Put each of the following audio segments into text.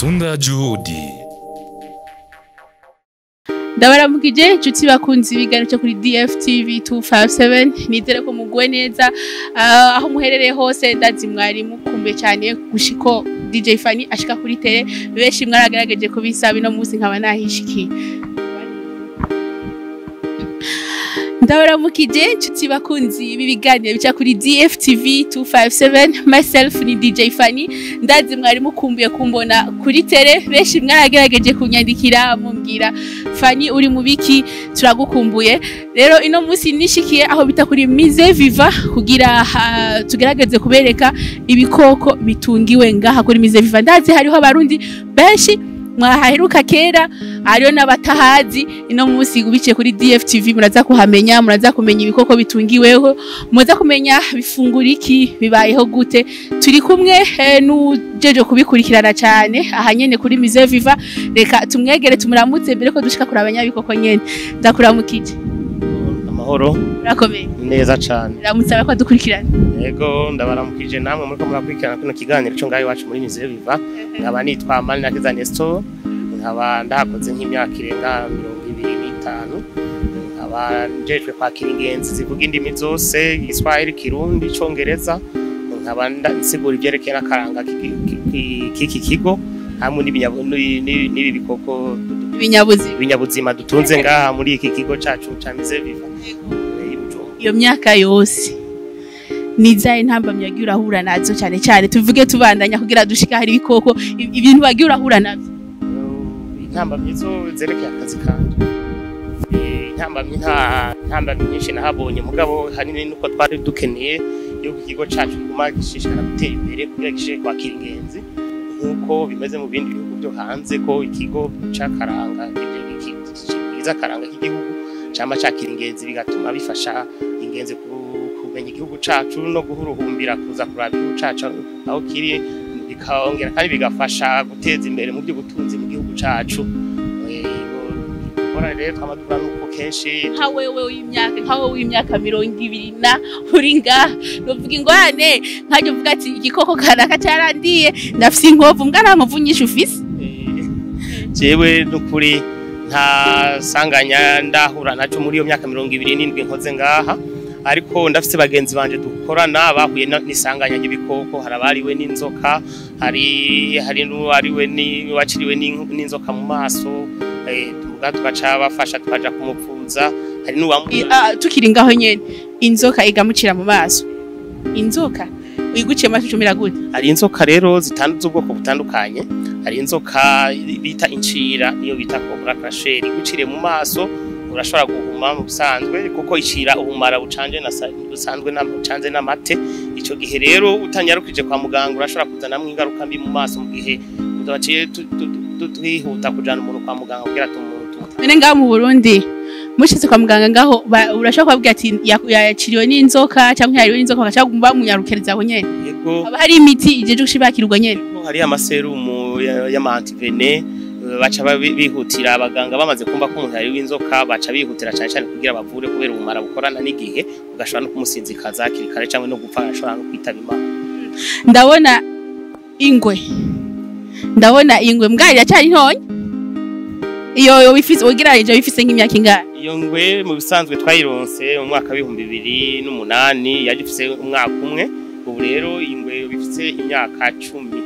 Matunda ya juhudi. Ndabaramukije inshuti bakunzi ibiganiro cyo kuri DFTV 257, nizere ko muguwe neza aho muherereye hose. Ndazi mwari mukumbuye cyane gushiko DJ Fanny ashika kuri tele, benshi mwaragerageje kubisaba, ino munsi nkaba nahishikiye. Ndabaramukije inshuti bakunzi b'ibiganiro bica kuri DFTV 257, myself ni DJ Fanny. Ndazi mwari mukumbuye kumbona kuri tele, benshi mwaragerageje kunyandikira mumbwira Fanny uri mubiki, turagukumbuye. Rero ino munsi nishikiye aho bita kuri Musée Vivant kugira tugerageze kubereka ibikoko bitungiwe ngaha kuri Musée Vivant. Ndazi hariho abarundi benshi mwahaheruka kera, hariho n'abatahazi. Ino munsi biciye kuri DFTV muraza kuhamenya, muraza kumenya ibikoko bitungiweho, muraza kumenya bifungura iki, bibayeho gute. Turi kumwe n'ujeje kubikurikirana cyane aha nyene kuri Musée Vivant. Reka tumwegere tumuramutse mbere ko dushika kuri abanyabikoko nyene. Ndakuramukije. Amahoro. Urakomeye? Neza cane. Ramutse abako dukurikirana. Yego, ndabaramukije namwe muriko murakurikirana kino kiganiro cyo ngaho iwacu muri Musée Vivant. Nkaba nitwa Manirakiza Nestor, nkaba ndahakoze nk'imyaka irenga 25, nkaba njejwe kwakira ingenzi zivuga indimi zose, Igiswahili, Kirundi, Icongereza, nkaba nsigura ivyerekeye n'akaranga k'iki kigo hamwe n'ibi bikoko ibinyabuzima dutunze ngaha muri iki kigo cacu ca Musée Vivant. Iyo myaka yose nizaye ntambamye yagiye urahura nazo cyane cyane, tuvuge tubandanya kugira dushika hari ibikoko ibintu bagiye urahura navyo? Intambamye zo zerekeye akazi kanje, intambamye nta ntambamye nyinshi nahabonye, mugabo hanini nuko twari dukeneye yuko ikigo cacu kiguma gishishikara gutera imbere kugira gishishikare kwakira ingenzi nkuko bimeze mu bindi bihugu byo hanze, ko ikigo c'akaranga kiza akaranga k'igihugu cama cakira ingenzi, bigatuma bifasha ingenzi kumenya igihugu cacu no guhuruhumbira kuza kuraba igihugu cacu aho kiri, bikongera kandi bigafasha guteza imbere mu by'ubutunzi mu gihugu cacu. Ingorane rero twama duhura nuko kenshi nka wewe w'imyaka 20 na uri ngaha, novuga ingorane nkajya uvuga ati igikoko kanaka cyarandiye, ndafise inkovu, mbwa nta nkovu nyinshi ufise? Jewe n'ukuri nta sanganya ndahura naco muri iyo myaka 27 nkoze ngaha, ariko ndafise bagenzi banje dukorana bahuye n'isanganya ry'ibikoko. Harabariwe n'inzoka, hari n'uwariwe n'uwaciriwe n'inzoka mu maso, tugaca bafasha tukaja kumupfuza. Hari n'uwamu Tukiri ngaho nyene, inzoka igamucira mu maso, inzoka uyiguciye mu maso ucumira gute? Hari inzoka rero z'ubwoko butandukanye. Hari inzoka bita incira, niyo bita cobra crusher, iguciriye mu maso urashobora guhuma mu busanzwe, kuko icira ubumara bucanje na busanzwe na bucanze n'amate. Ico gihe rero utanyarukije kwa muganga urashobora kuzanamwo ingaruka mbi mu maso, mu gihe udaciye twihuta kujana umuntu kwa muganga kugira tumutu. None ngaho mu Burundi mushitse kwa muganga ngaho urashobora kubabwira ati yaciriwe n'inzoka cyangwa yariwe n'inzoka, bagaca bamunyarukereza aho nyene? Yego, haba hari imiti ijeje gushibakirwa nyene? Hari amaserumu y'amantivene, baca bihutira abaganga bamaze kumva ko umuntu yariwe inzoka, baca bihutira cyane cyane kugira bavure, kubera ubumara bukorana n'igihe ugashobora no kumusinzikaza hakiri kare cyangwa no gupfa, ashobora no kwitaba Imana. Ndabona ingwe, ndabona ingwe mbwa iracyari ntonya. Iyo wifise ugereranyije wifise nk'imyaka ingahe? Iyo ngwe mu bisanzwe twayironse mu mwaka w'ibihumbi 2008, yaje ifise umwaka umwe. Ubu rero ingwe bifise imyaka 11.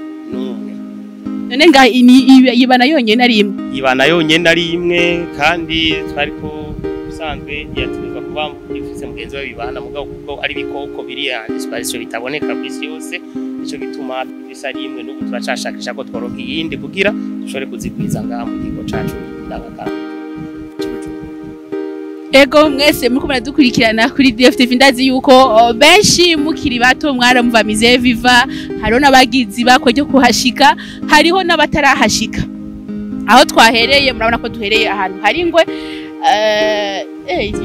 None ngaha yibana yonyene ari imwe? Yibana yonyene ari imwe, kandi twari ko bisanzwe yategerezwa kuba ifise mugenzi we bibana, mugabo kuko ari ibikoko biri en disparition bitaboneka kw'isi yose, nico gituma ifise ari imwe. N'ubu turacashakisha ko tworonka iyindi kugira dushobore kuzigwiza ngaha mu kigo cacu ndangakaranga. Ego mwese muriko muradukurikirana kuri DFTV, ndazi yuko benshi mukiri bato mwaramva Musée Vivant, hariho n'abagizi bako ryo kuhashika, hariho n'abatarahashika. Aho twahereye murabona ko duhereye ahantu hari ingwe,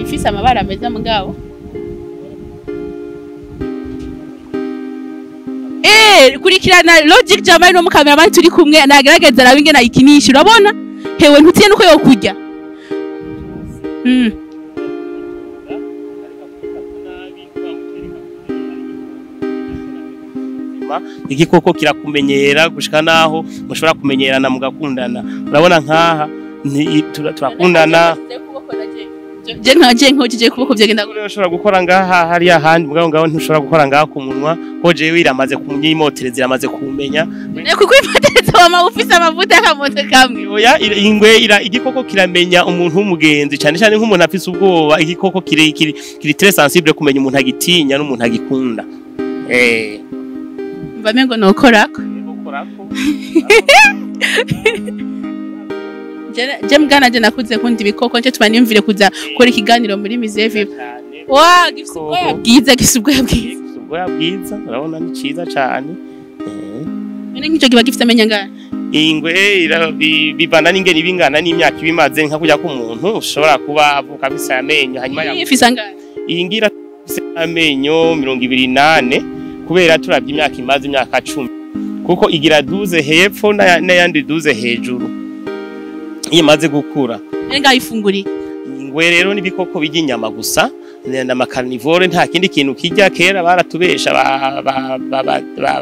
ifise amabara meza mugabo. Kurikirana Logic Jamani no mukameraman turi kumwe nagerageza arabe ingene ayikinisha, urabona hewe ntutiye nuko yokurya. Hanyuma igikoko kirakumenyera gushika naho mushobora kumenyerana mugakundana. Urabona nkaha turakundana. Je nkaje nkojije kuboko byagenda gute? Ushobora gukora ngaha hariya handi, mugabo ngaho ntushobora gukora ngaha ku munwa, ko jewe iramaze kunyimotereza, iramaze kumenya. Ne kuko ifatereza wama ufise amavuta akamoto kamwe. Oya, ingwe igikoko kiramenya umuntu w'umugenzi, cyane cyane nk'umuntu afise ubwoba. Igikoko kiri kiri très sensible kumenya umuntu agitinya n'umuntu agikunda. Mva ngo nokorako. Nokorako. Je mgana je nakuze kundi ibikoko, nce tubaniyumvire kuza gukora ikiganiro muri Musée Vivant. Wa gifise ubwoya bwiza, gifise ubwoya bwiza. Gifise ubwoya bwiza, urabona ni ciza cane. None nk'ico kiba gifise amenya ngana? Ingwe bivana n'ingene ibingana n'imyaka ibimaze, nka kujya k'umuntu ushobora kuba avuka afise amenyo hanyuma ya ifise angana. Iyi ngira ifise amenyo 24 kubera turavye imyaka imaze, imyaka 10, kuko igira 12 hepfo n'ayandi 12 hejuru iyo imaze gukura. Nenga ifunguri ingwe rero n'ibikoko bijya inyama gusa, n'ama carnivore, nta kindi kintu kijya. Kera baratubesha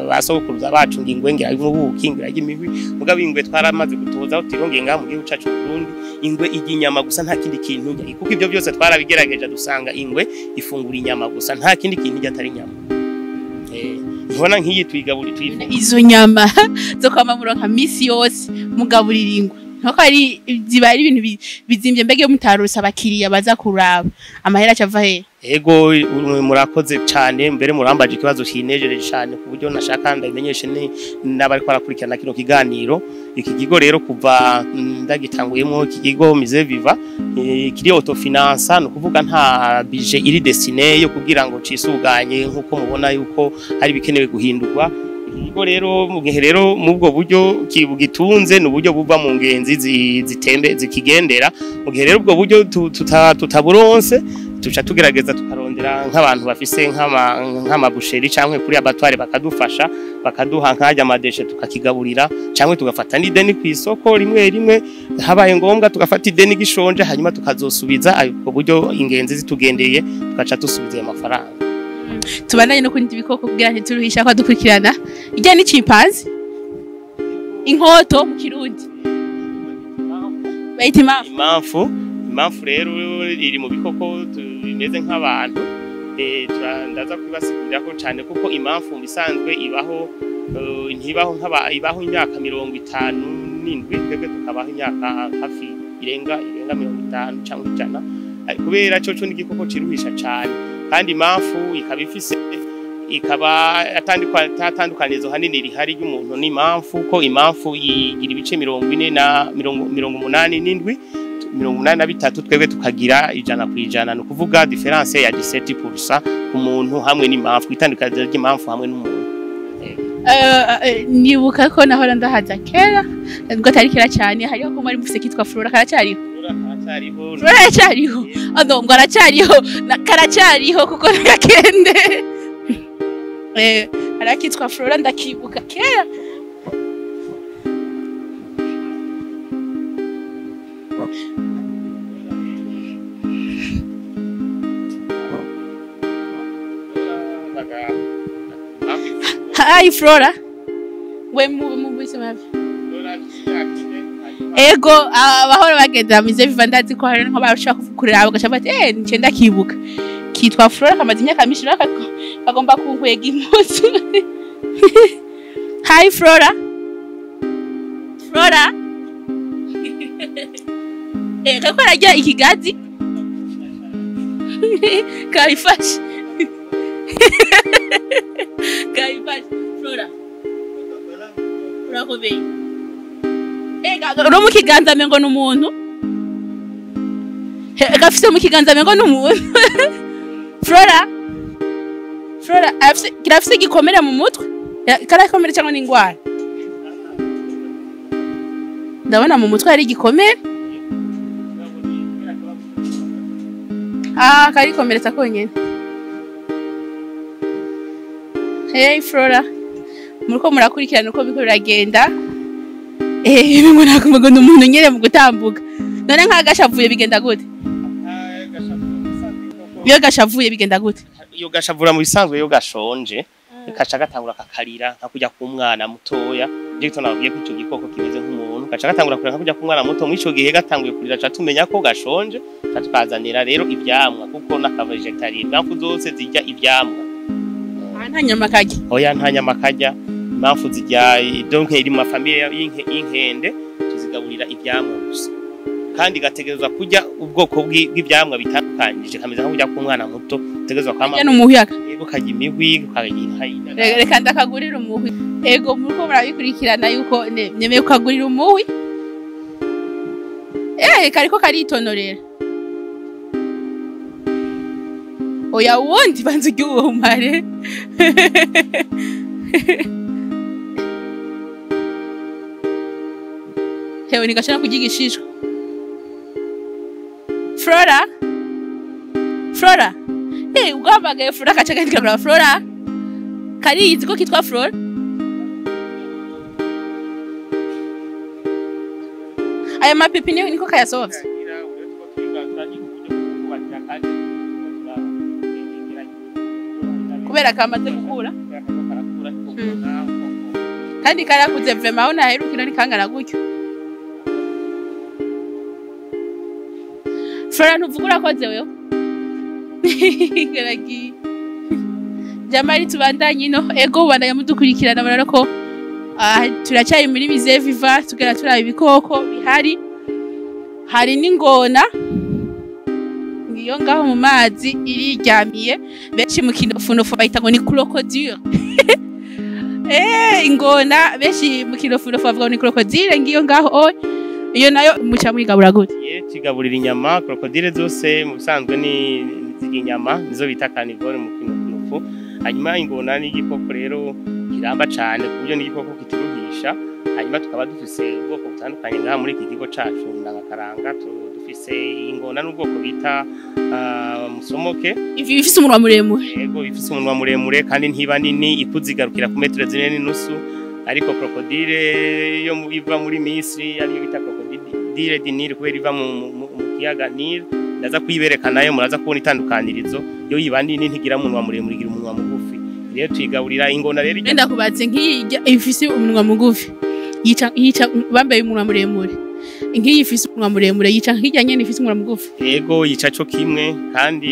basokuruza bacu ngo ingwe ngira ubuki, ngira imihwi, mugabo ingwe twaramaze gutoza aho tirongeye ngaha mu gihugu cacu Burundi, ingwe ijya inyama gusa, nta kindi kintu ijya, kuko ibyo byose twarabigerageje dusanga ingwe ifungura inyama gusa, nta kindi kintu ijya atari inyama. Ntubona nk'iyi tuyigabura tuyifungura izo nyama zo kwama muronka misi yose mugaburira ingwe, nkuko ari ziba ari ibintu bizimbye. Mbege mutarusa abakiriya baza kuraba amahera acava he? Ego, murakoze cyane, mbere murambaje ikibazo kinejereje cyane ku buryo nashaka ndabimenyeshe n'abari barakurikirana kino kiganiro. Iki kigo rero kuva ndagitanguyemo, iki kigo Musée Vivant kiri autofinance, no kuvuga nta budget iri destinée yo kugira ngo cisuganye, nkuko mubona yuko hari bikenewe guhindurwa. Ikigo rero mu gihe rero mu bwo buryo kibugitunze n'uburyo buva mu ngenzi zitembe zikigendera, mu gihe rero ubwo buryo tutaburonse, tuca tugerageza tukarondera nk'abantu bafise nk'ama boucherie canke kuri abatware bakadufasha, bakaduha nk'ajya ama déchets tukakigaburira, canke tugafata n'ideni ku isoko rimwe rimwe habaye ngombwa tugafata ideni gishonje, hanyuma tukazosubiza ubwo buryo ingenzi zitugendeye, tugaca dusubiza ayo mafaranga. Tubandanye no kundi ibikoko kugira ntituruhisha ko dukurikirana. Ijya ni chimpanzee, inkoto mu Kirundi bayita impamvu. Impamvu, impamvu rero iri mu bikoko bimeze nk'abantu. Ndaza kubibasigurira ko cyane, kuko impamvu mu bisanzwe ibaho ntibaho nk'aba, ibaho imyaka 57, twebwe tukabaho imyaka hafi irenga 50 cyangwa 100, kubera cyo cyo n'igikoko ciruhisha cyane. Kandi impamvu ikaba ifise ikaba atandukanizo hanini rihari ry'umuntu n'impamvu, ko impamvu igira ibice 40 na 87, 83, twebwe tukagira 100%, ni ukuvuga différence ya 17% ku muntu hamwe n'impamvu, itandukaniro ry'impamvu hamwe n'umuntu. Nibuka ko nahora ndahaza kera, ubwo atari kera cyane, hariho ko mwari mufise kitwa Flora, karacyariho? Karacyariho. Flora aracyariho? Ano ngo aracyariho, karacyariho kuko nakende arakitwa Flora, ndakibuka kera. Hi Flora, we mu bise mavi. Ego, abahora bagenda Musée Vivant ndazi ko hari nko bashaka kureba bagaca bati nce ndakibuka. Kitwa Flora, kamaze imyaka myinshi, kagomba kunkwega impuzu. Hi Flora. Flora. Kako ararya ikigazi? Kayifashe. Kayifashe. Flora. Urakomeye. Ro mu kiganza mengo n'umuntu. Gafise mu kiganza mengo n'umuntu. Flora. Flora afise kirafise igikomere mu mutwe. Karakomere cyangwa n'ingwara? Ndabona mu mutwe hari igikomere. Ah, karikomeretsa konyene. Hey Flora. Muriko murakurikirana uko biko biragenda. Ngo nakumva ngo umuntu nyere mu gutambuka. None nkagashavuye bigenda gute? Iyo gashavuye bigenda gute? Iyo gashavura mu bisanzwe iyo gashonje, Kaca gatangura kakarira nka kujya k'umwana mutoya. Nico gituma nababwiye ko ico gikoko kimeze nk'umuntu. Kaca gatangura kurira nka kujya k'umwana muto. Mw'ico gihe gatanguye kurira, ca tumenya ko gashonje, ca tukazanira rero ivyamwa, kuko n'akavegetariye, impamvu zose zirya ivyamwa. Aha nta nyama karya? Oya, nta nyama karya. Impamvu zirya, donc iri mu ma famille y'inkende, tuzigaburira ivyamwa gusa, kandi gategerezwa kurya ubwoko bw'ivyamwa bitandukanyije, kameze nka kurya k'umwana muto, utegerezwa kwama Karya n'umuhwi? Yego, karya imihwi, karya Reka ndakagurira umuhwi. Ego, muriko murabikurikirana yuko nemeye kukagurira umuhwi. Kariko karitonorera. Oya, wundi banza urye uwo umare. Hewe, nigashobora kurya igishishwa. Flora, Flora, ugahamagaye Flora kaca gahita kuraba Flora. Karizi ko kitwa Flora. Aya mapipi niyo niko kayasovye. Kubera kamaze gukura kandi karakuze vraiment, aho naherukira ni kangana gutyo. Flora, ntuvuga urakoze wewe. Garagiye. Jamari, tubandanye ino. Ego, ubandanya mudukurikirana, murabona ko turacyari muri Musée Vivant, tugera turaba ibikoko bihari. Hari n'ingona ngiyo ngaho mu mazi iriryamiye, benshi mu kinofunofu bayita ngo ni crocodile. Ingona benshi mu kinofunofu bavuga ngo ni crocodile, ngiyo ngaho. Oh, iyo nayo muca mwigabura gute? Ye, tugaburira inyama. Crocodile zose mu bisanzwe ni zirya inyama, nizo bita carnivore mu kinofunofu. Hanyuma ingona ni igikoko rero kiramba cane, ku buryo ni igikoko kitiruhisha. Hanyuma tukaba dufise ubwoko butandukanye ngaha muri iki kigo cacu ndangakaranga. Dufise ingona n'ubwoko bita musomoke. Ifi ifise umunwa muremure? Yego, ifise umunwa muremure kandi ntiba nini, ikuze igarukira ku metero 4.5. Ariko crocodile yo iva muri Misiri, ariyo bita crocodile du Nil, kubera iva mu kiyaga Nil, ndaza kuyibereka nayo, muraza kubona itandukanirizo. Yo iba nini, ntigira umunwa muremure, igira umunwa mugufi. Rero tuyigaburira ingona rero Nenda kubatse, nk'iyi ifise umunwa mugufi yica bambaye umunwa muremure, nk'iyi ifise umunwa muremure yica nk'irya nyene ifise umunwa mugufi? Yego, yica co kimwe, kandi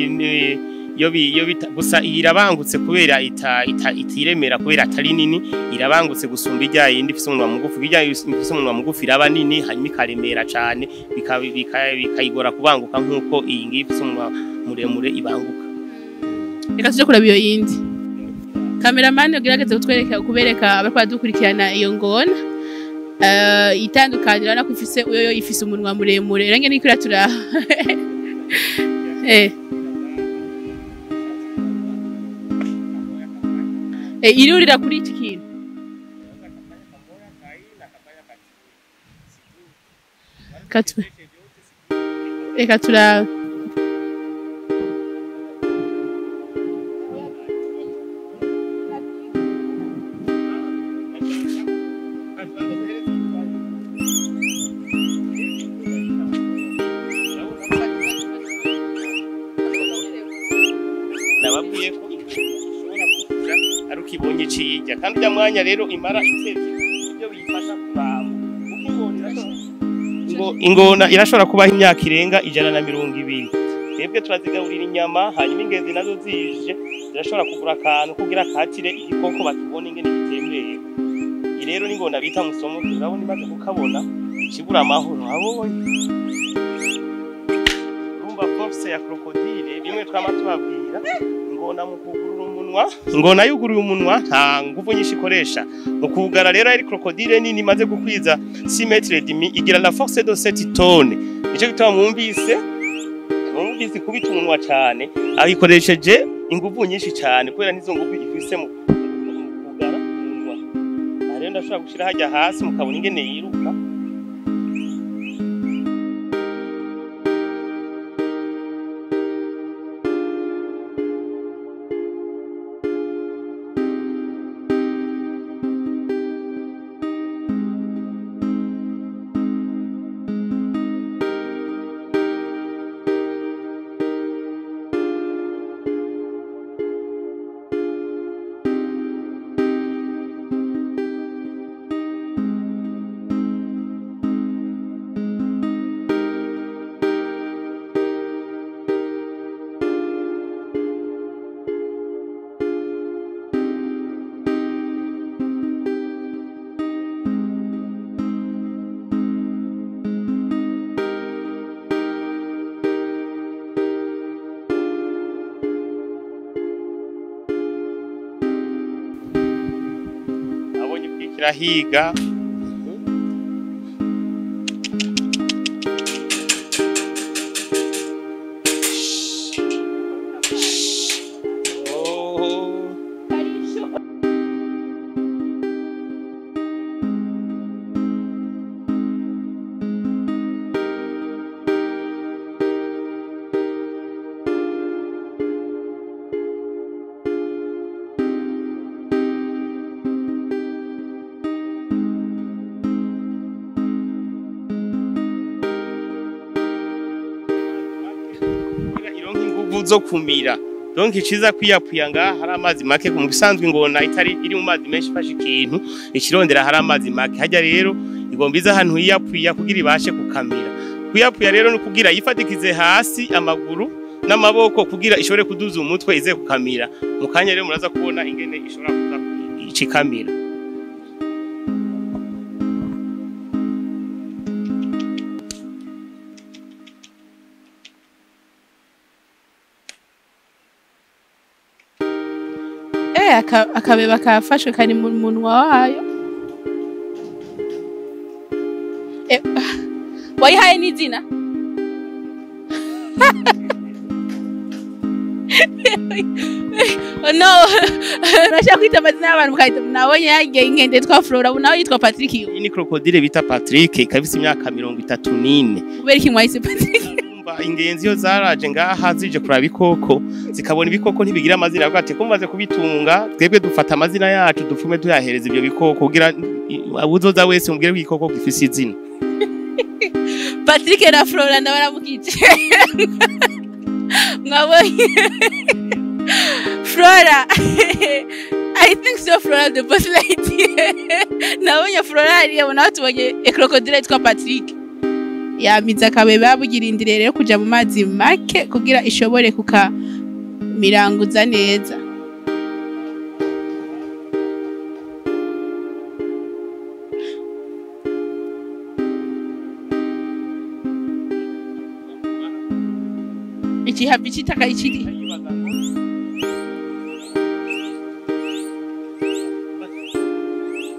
iyo bita gusa iyi irabangutse kubera ita, ita itiremera, kubera atari nini, irabangutse gusumba irya yindi ifise umunwa mugufi. Irya ifise umunwa mugufi iraba nini, hanyuma ikaremera cane, bikayigora kubanguka nkuko iyi ngiyi ifise umunwa muremure ibanguka. Reka tuje kuraba iyo yindi. Cameraman, ugerageze kutwereka, kubereka abariko baradukurikirana iyo ngona. Itandukaniro, urabona ko ifise, uyoyo ifise umunwa muremure. Renge niko iratura. Irurira kuri iki kintu. Katwe. Reka turabe. Nababwiye ko ishobora kuja ari ukibonye ciyirya, kandi urya mwanya rero imara itevye ibyo biyifasha kuraba, kuko ingona irashobora kubaho imyaka irenga 120. Twebwe turazigaburira inyama, hanyuma ingenzi nazo zije zirashobora kugura akantu kugira katire igikoko bakibona ingene gitembera. Iyi rero n'ingona bita musomo. Urabona imaze kukabona ikibura amahoro, abonye. Urumva force ya crocodile, bimwe twama tubabwira, ingona mu kugurura umunwa, ingona yuguruye umunwa nta nguvu nyinshi ikoresha mu kugara. Rero ari crocodile nini imaze gukwiza 6 mètres et demi, igira la force de 7 tonnes. Nico gituma mwumvise kubita umunwa cane, ayikoresheje inguvu nyinshi cane, kubera nizo nguvu ifise mu kugara umunwa. Aha rero ndashobora gushira hajya hasi mukabona ingene yiruka. Kirahiga. Oh. Ironka inguvu zo kumira. Donc iciza kwiyapuya ngaha hari amazi make, mu bisanzwe ingona itari iri mu mazi menshi ifashe ikintu ikirondera hari amazi make. Hajya rero igomba iza ahantu yiyapuya kugira ibashe kukamira. Kwiyapuya rero ni kugira yifatikize hasi amaguru n'amaboko kugira ishobore kuduza umutwe ize kukamira. Mu kanya rero muraza kubona ingene ishobora kuza icikamira. Akabeba kafashwe kari mu munwa wayo. Wayihaye n'izina? Oh no, urashaka kwita amazina y'abantu mukahita nabonye yagiye inkende yitwa Flora, ubu nawe yitwa Patrick. Iyi ni crocodile bita Patrick, ikaba ifise imyaka 34. Kubera iki mwahise Patrick? Ingenzi iyo zaraje ngaha zije kuraba ibikoko, zikabona ibikoko ntibigira amazina, bavuga ati ko mumaze kubitunga twebwe dufata amazina yacu dupfume tuyahereza ibyo bikoko kugira uzoza wese umubwire ko igikoko gifise izina. Patrick na Flora ndabaramukije. Mwabonye Flora. I think so, Flora the boss lady. Nabonye Flora hariya, nawe tubonye crocodile yitwa Patrick. Yamize akabeba bugirindire rero kuja mu mazi make kugira ishobore kukamiranguza neza. Ikihabi citaka ikiri.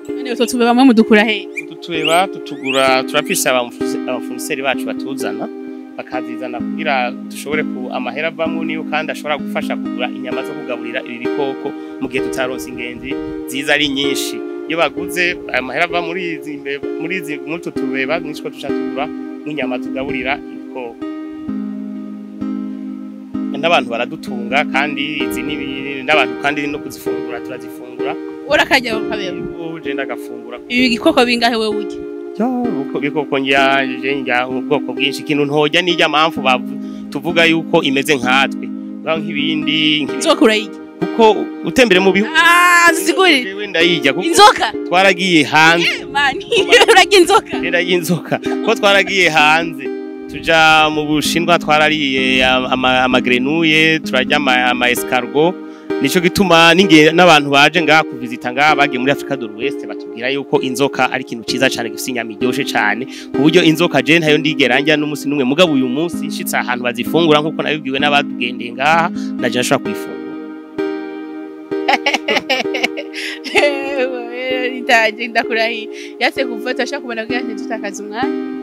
None utwo tubeba mwe mudukura he? Utu tubeba tutugura, turafise abafuniseri bacu batuzana, bakazizana kugira dushobore ku amahera avamwo niyo kandi ashobora gufasha kugura inyama zo kugaburira ibi bikoko mu gihe tutaronse ingenzi ziza ari nyinshi. Iyo baguze aya mahera ava muri izi mbeba, muri izi muri utu tubeba nitwo duca tugura n'inyama tugaburira ibikoko. N'abantu baradutunga kandi izi ni n'abantu kandi no kuzifungura turazifungura. Urakarya akabeba? Yego, je ndagafungura. Ibi bikoko bingahe wewe urya? Yo, bikoko njya je njya ubwoko bwinshi, ikintu ntojya nijya mpamvu tuvuga yuko imeze nkatwe. Ngaho nk'ibindi inzoka urayirya? Kuko utembere mu bihugu. Nsiguri. Jewe ndayirya kuko inzoka twaragiye hanze. Mani, urarya inzoka? Ndarya inzoka. Kuko twaragiye hanze. Tuja mu Bushinwa twarariye amagrenuye, turarya ama escargot. Nico gituma ninge n'abantu baje ngaha kuvizita ngaha bagiye muri Africa do West batubwira yuko inzoka ari ikintu ciza cane gifise inyama iryoshe cane, ku buryo inzoka je ntayo ndigera njya n'umunsi n'umwe, mugabo uyu munsi nshitse ahantu bazifungura nkuko nabibwiwe n'abadugendeye ngaha naje nashobora kuyifungura. Ndaje ndakurahi yase kuvota ashaka kubona kugira ntitutakaze umwanya.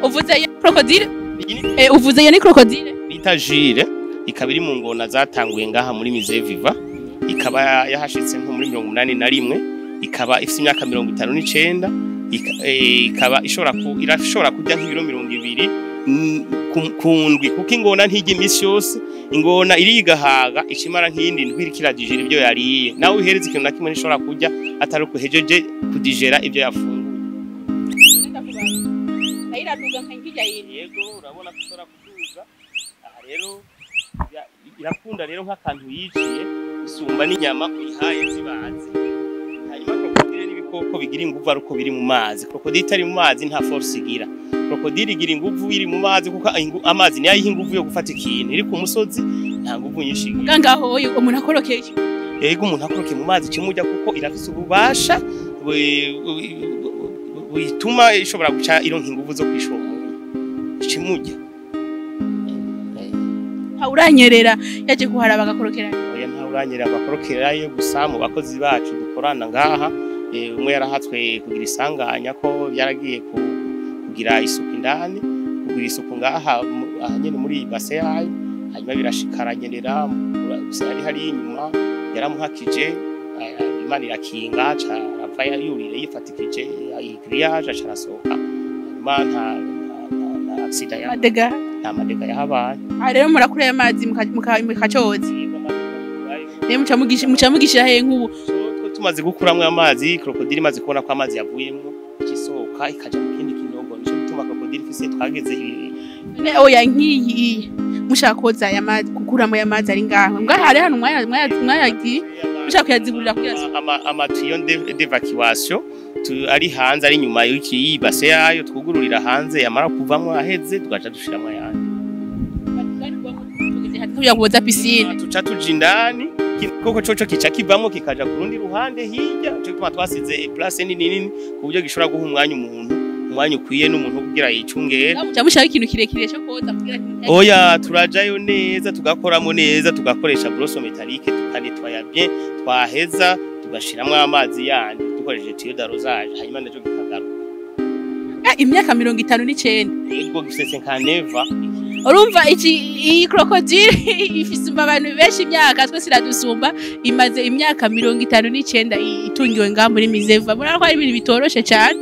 Uvuze ya crocodile? Uvuze ya ni crocodile? Bita Jire, ikaba iri mu ngona zatanguye ngaha muri Musée Viva, ikaba yahashitse nko muri 81, ikaba ifite imyaka 59, ikaba ishobora kurya nk'ibiro 20 ku ndwi, kuko ingona ntirya iminsi yose. Ingona irigahaga ishimara nk'iyindi ndwi iriko iradijera ibyo yariye. Nawe uhereza ikintu na kimwe ntishobora kurya atari ukuhejeje kudijera ibyo yafunguye. Yego, urabona ko ishobora kuduga. Aha rero irakunda rero nk'akantu yiciye isumba n'inyama uyihaye zibaze. Hanyuma crocodile n'ibikoko bigira inguvu ari uko biri mu mazi. Crocodile itari mu mazi nta force igira. Crocodile igira inguvu iri mu mazi kuko amazi niyo ayiha inguvu yo gufata ikintu. Iri ku musozi nta nguvu nyinshi igira. Ngaho umuntu akorokeye. Yego, umuntu akorokeye mu mazi kimujya kuko irafise ububasha bituma ishobora guca ironka inguvu zo kwishora umuntu. Kimujya. Nta uranyerera yaje kuharaba agakorokera? Oya, nta uranyerera agakorokerayo. Gusa mu bakozi bacu dukorana ngaha, umwe yarahatswe kugira isanganya ko yaragiye kugira isuku indani, kugira isuku ngaha aha nyene muri iyi bassin yayo, hanyuma birashika aranyerera. Gusa yari hari inyuma yaramuhakije, Imana irakinga, aca arava yurira yifatikije iyi grillage, aca arasohoka. Hanyuma nta accident ya Madega. Nta ma dégâts yahabaye. Aha rero murakura ayo mazi mukacoza, rero muca mugishira hehe nk'ubu? So, tumaze gukuramwo amazi, crocodile imaze kubona ko amazi yavuyemwo, ikisohoka ikaja mu kindi kinogo. Nico gituma crocodile ifise twageze Ne, oya, nk'iyi mushaka koza aya mazi, gukuramo aya mazi ari ngaho ngaha, hari hano mwayagiye mushaka kuyaziburira kugira Ama tuyaux d'évacuation ari hanze, ari inyuma y'iki y'iyi bassin yayo, twugururira hanze, yamara kuvamwo aheze tugaca dushiramwo ayandi. Kugira ngo boza piscine? Tuca tuja indani koko coco kica kivamwo kikaja ku rundi ruhande hirya. Nico gituma twasize place nini nini ku buryo gishobora guha umwanya umuntu, umwanya ukwiye n'umuntu kugira yicungere. Muca mushaka ikintu kirekire cyo koza kugira Oya, turajayo neza, tugakoramo neza, tugakoresha brosse métallique, tukanetwaya bien, twaheza tugashiramwo amazi yandi dukoresheje tuyau d'arrosage, hanyuma naco kikagaruka. Imyaka 59? Ego, gifise 59. Urumva iki, iyi crocodile ifise abantu benshi imyaka, twese iradusumba. Imaze imyaka 59 itungiwe ngaha muri Musée Vivant. Murabona ko ari ibintu bitoroshe cyane.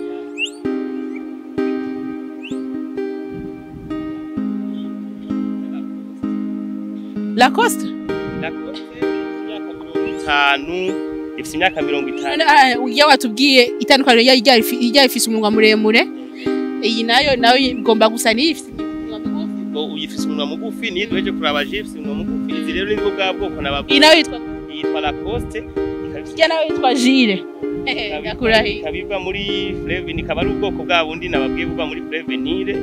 Lacoste. Lacoste imyaka 50, ifise imyaka 50. Iyo watubwiye itandukaniro irya ifise umunwa muremure, iyi nayo igomba gusa n'iyi ifise umunwa mugufi. Ngo uyifise umunwa mugufi, niyo duheje kuraba je ifise umunwa mugufi. Izi rero nibwo bwa bwoko nababwiye. Iyi nayo yitwa? Yitwa Lacoste, ikaba Irya nayo yitwa Gile. Ndakurahiye. Ikaba iva muri fleuve, ikaba ari ubwoko bwa bundi nababwiye buva muri fleuve Nile,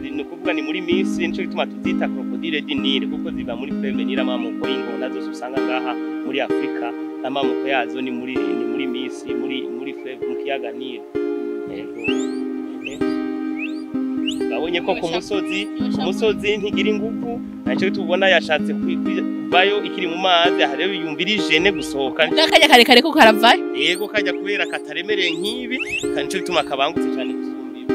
ni ukuvuga ni muri Misiri. Nico gituma tuzita crocodile du Nil, kuko ziva muri fleuve Nile. Amamoko y'ingona zose usanga ngaha muri Afrika, amamoko yazo ni muri Misiri, muri fleuve, mu kiyaga Nile. Yego. Babonye ko ku musozi ntigira ingufu, naco tubona yashatse kuvayo ikiri mu mazi. Aha rero yumva iri gênée gusohoka. Akanya karekare ko karavayo. Yego, kajya kubera kataremereye nk'ibi, kandi nico gituma kabangutse cyane gusumba ibi.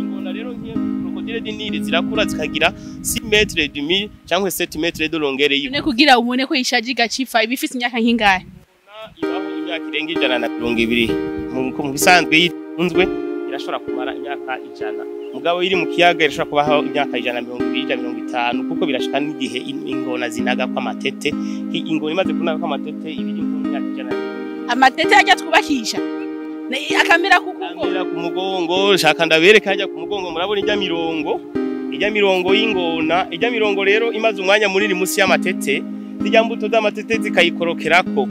Ingona rero nk'iyo crocodile du Nil zirakura zikagira 6 mètres et demi cyangwa 7 mètres de longueur. None kugira ubone ko ishaje igacifa, iba ifise imyaka nk'ingahe? Ibaho imyaka irenga 120. Mu bisanzwe yitunzwe irashobora kumara imyaka 100, mugabo iri mu kiyaga irashobora kubaho imyaka 120, 150, kuko birashika n'igihe ingona zinaga kw'amatete. Ingona imaze kunaga kw'amatete ibiri mu myaka 100. Amatete ajya twubakisha akamera kuko Amera ku mugongo. Shaka ndabereka hajya ku mugongo, murabona ijya mirongo y'ingona. Ijya mirongo rero imaze umwanya munini musi y'amatete, zijya mbuto z'amatete zikayikorokerako.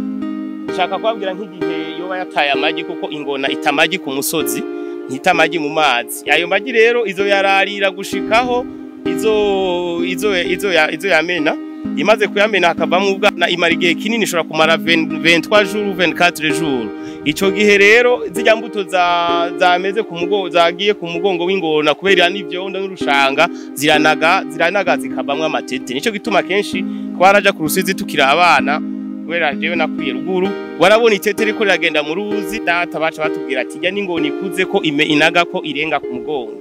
Shaka kubabwira nk'igihe yoba yataye amagi, kuko ingona ita amagi ku musozi, ntita amagi mu mazi. Ayo magi rero izo yararira gushikaho izo yamena. Imaze kuyamena hakavamwo ubwana, imara igihe kinini, ishobora kumara 23 jours, 24 jours. Ico gihe rero zijya mbuto za zameze ku mugongo, zagiye ku mugongo w'ingona, kubera n'ivyondo n'urushanga, ziranaga zikavamwo amatete. Nico gituma kenshi twaraja ku rusizi tukiri abana, kubera jewe nakuriye ruguru, warabona itete riko riragenda mu ruzi. Data baca batubwira ati jya n'ingona ikuze ko ime inaga ko irenga ku mugongo.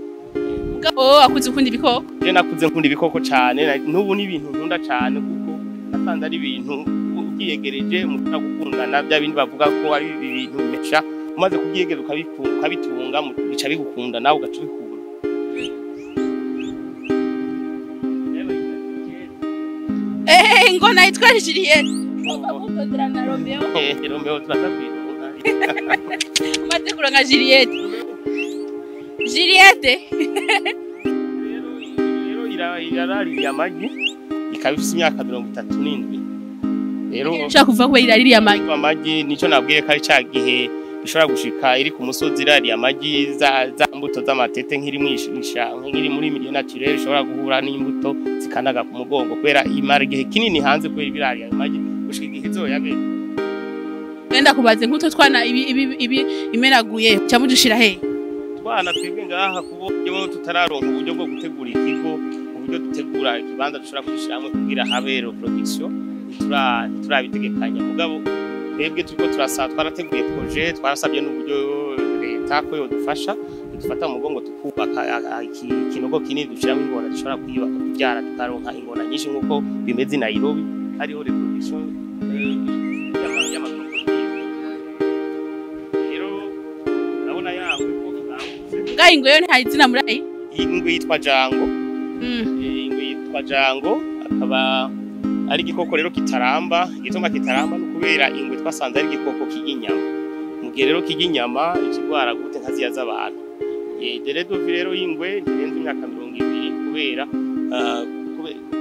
Mugabo akuze ukunda ibikoko? Je nakuze nkunda ibikoko cane, n'ubu ni ibintu nkunda cane, kuko nasanze ari ibintu ubyiyegereje mushobora gukundana. Bya bindi bavuga ko ari ibintu bimesha, umaze kubyiyegereza ukabitunga, bica bigukunda, nawe ugaca ubikura. Ingona yitwa Juliette. Bakundana na Romeo. Romeo turaza kwironka. Umaze kuronka Juliette. Juliette. Rero irarariye amagi, ikaba ifise imyaka 37 rero. Ushaka kuva ko iraririye amagi? Amagi, nico nabwiye ko ari ca gihe ishobora gushika iri ku musozi irariye amagi, za mbuto z'amatete, nk'iri mwisha, nk'iri muri milieu naturel, ishobora guhura n'imbuto zikanaga ku mugongo, kubera imara igihe kinini hanze, kubera ibirariye ayo magi gushika igihe izoyabera. Wenda kubaze nk'utwo twana ibi imenaguye cyangwa udushira he? Utwana twebwe ngaha kuburyo tutararonka uburyo bwo gutegura ikigo, uburyo dutegura ikibanza dushobora kugishiramwo kugira habe reproduction, ntiturabitegekanya. Mugabo twebwe turiko turasaba, twarateguye projet, twarasabye n'uburyo leta ko yodufasha, idufata mu mugongo tukubaka ikinogo kinini dushiramo ingona dushobora kuyubaka kuvyara, tukaronka ingona nyinshi nk'uko bimeze i Nairobi hariho reproduction y'ama crocodile. Rero urabona yawe ko ibangutse. Ngaho ingwe yo nta izina muri ayi? Iyi ngwe yitwa Jango. Ingwe yitwa Jango, akaba ari igikoko rero kitaramba. Igituma kitaramba ni ukubera ingwe twasanze ari igikoko kirya inyama. Mu gihe rero kirya inyama, ikigwara gute nka ziriya z'abantu. Délai de vie rero y'ingwe ntirenze imyaka 20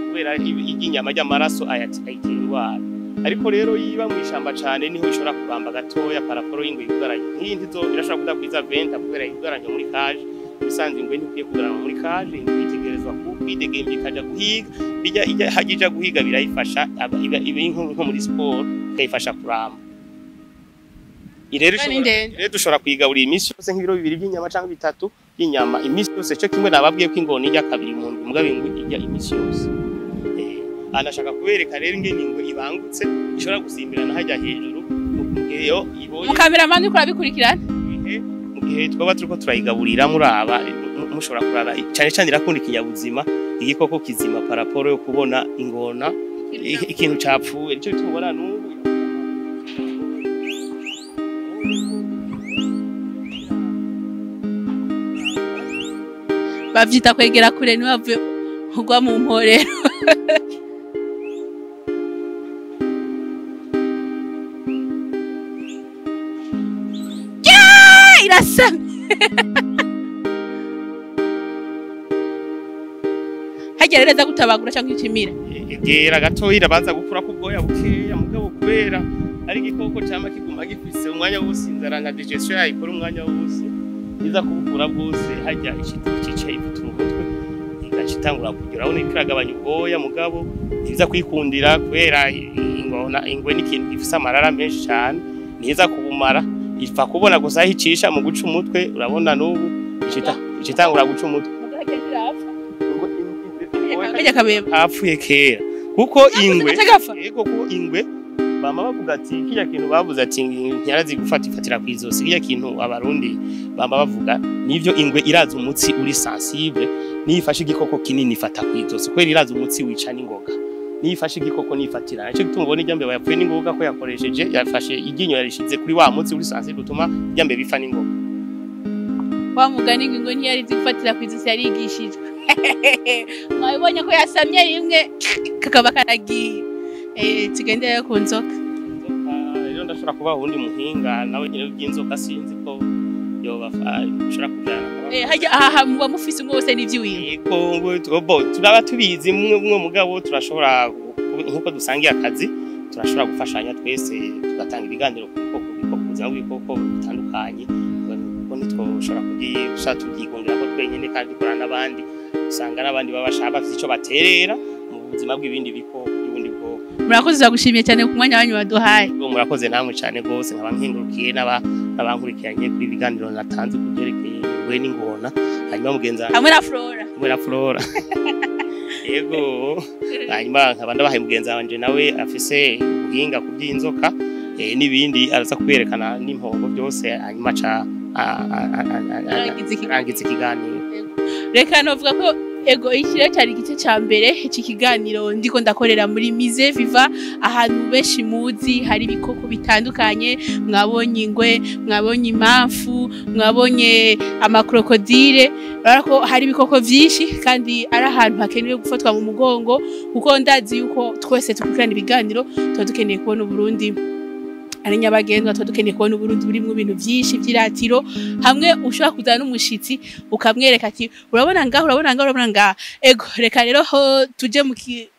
kubera irya inyama ry'amaraso ayitera indwara. Ariko rero yiba mw'ishamba cane niho ishobora kuramba gatoya par rapport y'ingwe yugaranye. Nk'iyi ntizo irashobora kudakwiza 20 kubera yugaranye muri cage. Ibisanzwe ingwe ntikwiye kugarana muri cage, ingwe itegerezwa kwidegembya ikaja guhiga. Bijya ijya hajya ija guhiga birayifasha, iba nko muri sport ikayifasha kuramba. Rero Kandi ndende. Rero dushobora kuyigaburira iminsi yose nk'ibiro 2 by'inyama canke 3 by'inyama iminsi yose. Cyo kimwe nababwiye ko ingona irya kabiri mu ndwi, mugabo ingwe irya iminsi yose. Anashaka kubereka rero ingene ingwe ibangutse, ishobora gusimbirana hajya hejuru mu gihe iyo ibonye Umukameramani uriko urabikurikirana? Mu gihe twaba turiko turayigaburira, muraba mushobora kuraba cyane cyane irakunda ikinyabuzima, igikoko kizima par rapport yo kubona ingona ikintu capfuye. Nico tubona n'ubu. Bavyita kwegera kure ntiwave ugwa mu mporero. Ya, irasamye. Harya rero aza gutabagura canke ikimira? Egera gatoya, irabanza gukura ku bwoya bukeya, mugabo kubera ari igikoko cama kiguma gifise umwanya wose inzara nka digestion yayikora umwanya wose, iza kubukura bwose hajya icica ifutura umutwe igaca itangura kurya. Urabona iriko iragabanya ubwoya, mugabo ntibiza kwikundira kubera ingona ingwe ni ikintu gifise amarara menshi cane, ntiza kubumara, ipfa kubona gusa aho icisha mu guca umutwe. Urabona n'ubu ica itangura guca umutwe. Karya kabeba. Hapfuye kera kuko ingwe Gaca gapfa. Yego, kuko ingwe bama bavuga ati kirya kintu bavuze ati ntiyarazi gufata ifatira kw'izosi. Kirya kintu abarundi bama bavuga nivyo, ingwe iraza umutsi uri sensible, niyo ifashe igikoko kinini ifata kw'izosi kubera iraza umutsi wica n'ingoga. Niyo ifashe igikoko nifatira, nico gituma ubona irya mbeba yapfuye n'ingoga, ko yakoresheje yafashe iryinyo yarishize kuri wa mutsi uri sensible utuma irya mbeba ifa n'ingoga. Wa mugani ngo ingwe ntiyari izi gufatira kw'izosi, yarigishijwe. Mwabibonye ko yasamye rimwe kakaba karagiye. Tugende rero ku nzoka. Inzoka rero ndashobora kuba uwundi muhinga nawe nyine by'inzoka, sinzi ko yoba ushobora kujyana. Harya aha muba mufise umwe wese n'ivy'iwiwe? Yego, ngo bo turaba tubizi mwe mwe, mugabo turashobora nkuko dusangiye akazi turashobora gufashanya twese tugatanga ibiganiro ku bikoko, ubuzima bw'ibikoko bitandukanye, kuko ntitwoshobora kubyisha tubyigungira ko twenyine kandi dukorana n'abandi, usanga n'abandi baba bashaka bafite ico baterera mu buzima bw'ibindi bikoko by'ubundi bwoko. Murakoze, turagushimiye cyane ku mwanya wanyu waduhaye. Ubwo murakoze namwe cyane rwose, nkaba nkengurukiye n'abankurikiranye kuri ibiganiro natanze ku byerekeye ingwe n'ingona, hanyuma mugenzi wanjye Hamwe na Flora. Hamwe na Flora, yego. Hanyuma nkaba ndabahaye mugenzi wanje nawe afise ubuhinga ku by'inzoka n'ibindi, araza kwerekana n'impongo byose, hanyuma aca Arangiza ikiganiro. arangiza ikiganiro. Reka novuga ko ego iki rero cyari igice ca mbere iki kiganiro ndiko ndakorera muri Musée Vivant, ahantu benshi muzi hari ibikoko bitandukanye. Mwabonye ingwe, mwabonye impamfu, mwabonye ama crocodile. Urabona ko hari ibikoko vyinshi kandi ari ahantu hakenewe gufatwa mu mugongo, kuko ndazi yuko twese dukurikirana ibiganiro tuba dukeneye kubona Uburundi ari nyabagendwa, tuba dukeneye kubona Uburundi burimwo ibintu vyinshi vy'iratiro, hamwe ushobora kuzana n'umushitsi ukamwereka ati urabona ngaho, urabona ngaho, urabona ngaha. Ego, reka rero ho tuje mu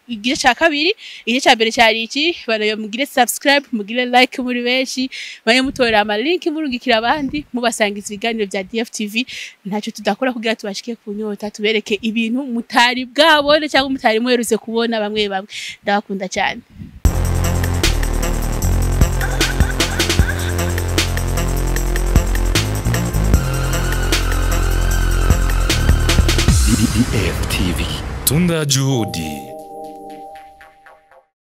igice ca kabiri. Igice ca mbere cari iki. Banayo mugire subscribe, mugire like muri benshi, bane mutorera ama link, murungikira abandi, mubasangiza ibiganiro vya DFTV. Ntacyo tudakora kugira tubashike ku nyota, tubereke ibintu mutari bwabone cyangwa mutari muherutse kubona bamwe bamwe. Ndabakunda cyane. Matunda ya juhudi.